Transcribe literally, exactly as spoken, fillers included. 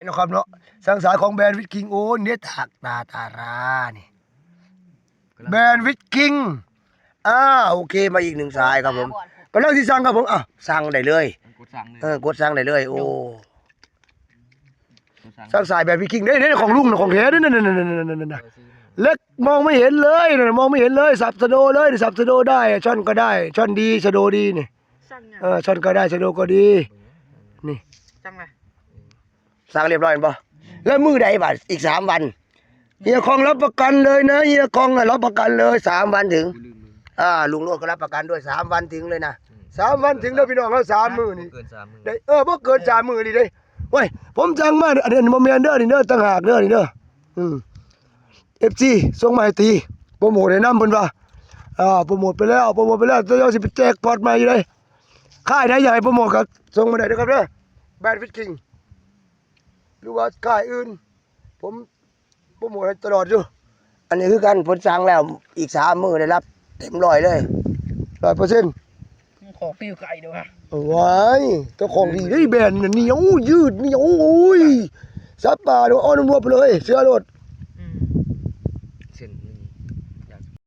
นะครับเนาะ สั่งสายของแบรนด์วิทย์คิง โอ้ เนี่ยตากตาตารานี่ แบรนด์วิทย์คิง อ่า โอเค มาอีกหนึ่งสายครับผม กำลังสิสั่งครับผม อ่ะ สั่งได้เลย กดสั่งเลย เออ กดสั่งได้เลย โอ้ กดสั่ง สั่งสายแบบวิทย์คิง เด้เด้ของลุงนะ ของแท้เด้นั่นนั่นนั่นนั่นนั่นนั่น เล็กมองไม่เห็นเลยนะ มองไม่เห็นเลย สับชะโดเลย สับชะโดได้ ช่อนก็ได้ ช่อนดี ชะโดดีนี่ สั่งเนี่ย เออ ช่อนก็ได้ ชะโดก็ดี นี่ สั่งเลย สั่งเรียบร้อยบ่ แล้วมื้อใดบัด อีกสามวัน เฮียคองรับประกันเลยนะ เฮียคองอะรับประกันเลย สามวันถึง อ่า ลุงโลดก็รับประกันด้วย สามวันถึงเลยนะ สามวันถึงเด้อพี่น้องเฮา สามมื้อนี่ เกินสามมื้อ ได้ เออ บ่เกินสามมื้อนี่เด้ เว้ย ผมสั่งมา อันนี้บ่แม่นเด้อ นี่เด้อ ต่างหากเด้อ นี่เด้อ อืม เอฟซี ส่งมาให้ตี โปรโมทให้นำเพิ่นว่า อ่า โปรโมทไปแล้ว โปรโมทไปแล้ว เดี๋ยวสิไปแจกพอร์ตใหม่อยู่เด้ ค่ายใดอยากให้โปรโมทก็ส่งมาได้เด้อครับเด้อ แบรนด์วิทย์คิง หรือว่าค่ายอื่น ผมโปรโมทให้ตลอดอยู่ อันนี้คือกัน เพิ่นสั่งแล้ว อีกสามมื้อได้รับเต็มร้อยเลย ร้อยเปอร์เซ็นต์ ของปิ้วไก่เด้อ ว้าย เจ้าของดีได้แบรนด์เหนียวยืดเหนียว โอ้ย สับปลาเดี๋ยวอ้อนนวบไปเลย เสื้อโลด